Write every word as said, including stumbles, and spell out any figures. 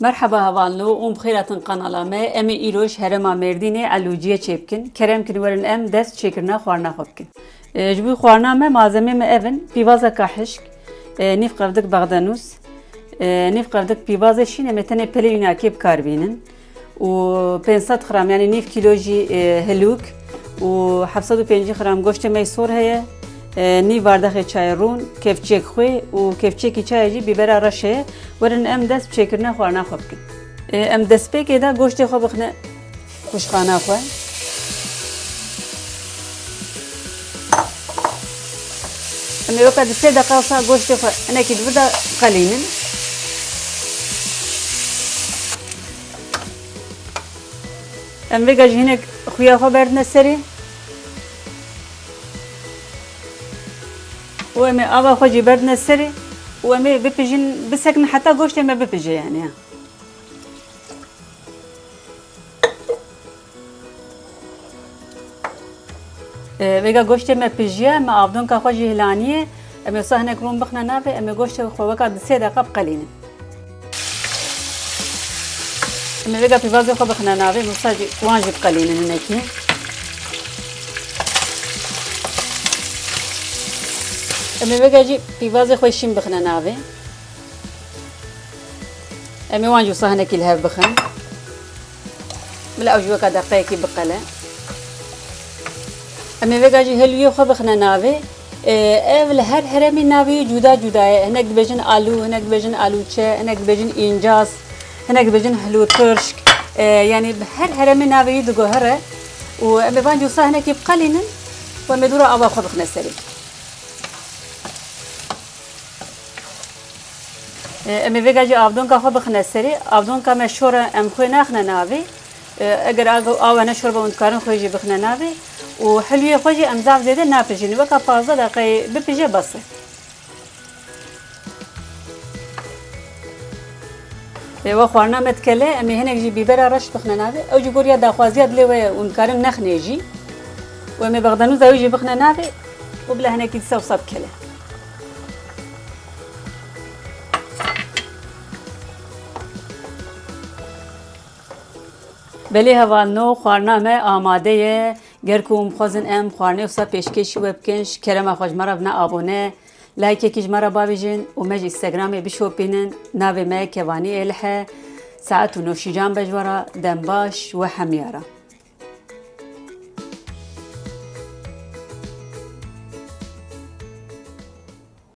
Merheba hevalno û bi xêr hatin kanala me. Em ê îro ji herêma Mêrdînê elûciyê çêbikin. Kerem kin werin em dest çêkirina xwarina xwe bikin. E, ji bo xwarina me malzemê me ev in: pîvazeka hişk, e, nîv qevdik bexdenûs, e, nîv qevdik pîvazê şîn, em ê tenê pelê wî nakê bi kar bînin. Û pênc sed gram, yanî nîv kîlo jî, e, hilûk û heft sed û pêncî gram goştê me yê sor heye, e, nîv bardexê çayê rûn, kevçiyek xwê û kevçiyekî çayê jî bîbera reş heye. Werin em dest bi çêkirina xwarina xwe bikin. E, em destpêkê de goştê xwe bixine xwişxana xwe. Em ê weke di sê deqa wisa goştê xwe hinekî di vir de qelînin. Em vêga jî hinek xuya xwe berdine serê û em ê ava xwe jî berdine serê û em ê bipijin, bisekinin heta goştê me bipije, yanî, ha. E, vêga goştê me pijiye, me avdonka xwe jî hilaniye. Em ê wisa hinek rûn bixine navê, em ê goştê xwe weka di sê deqa biqelînin. Em ê vêga pîvazê xwe bixine navê, em ê wisa jî wan jî biqelînin hinekî. Em ê vêga jî pîvazê xwe şîn bixine navê. Em ê wan jî wisa hinekî li hev bixin. Bila ew jî weka deqeyekî biqele. Em ê vêga jî helûyê xwe bixine navê. Ê, ev li her herêmî navê wî cuda cuda ye. Hinek dibêjin alû, hinek dibêjin alûçe, hinek dibêjin încaz, hinek dibêjin hilûtirşk. Ê, yanî bi her herêmî navê wî diguhere û em ê van jî wisa hinekî biqelînin û em ê dûra ava xwe bixine serê. E, em ê vêga jî avdonka xwe bixine serê. Avdonka me şor e, em xwê naxine navê. E, eger av, av hene şor be, hûn dikarin xwê jî bixine navê. Û hilûyê xwe jî em zaf zêde napijînin. Weka pazdeh deqeyê bipije bes e. Ê, we xwarina me dikele, em ê hinek jî bîbera reş bixine navê. Ew jî goriya daxwaziya dilê we ye, hûn dikarin nexinê jî. Û em ê bexdenûza wî jî bixine navê û bila hinekî dîsa wisa bikele. Belê hevalno, xwarina me amade ye. Ger ku hûn bixwazin em xwarinê wisa pêşkêşî we bikin, ji kerema xwe ji me re bine abone, laykekî ji me re bavêjin û me ji Instagramê bişopînin. Navê me Kevanî Êlih e. Saet û noşîcan be ji we re. Dem baş we hemiya re.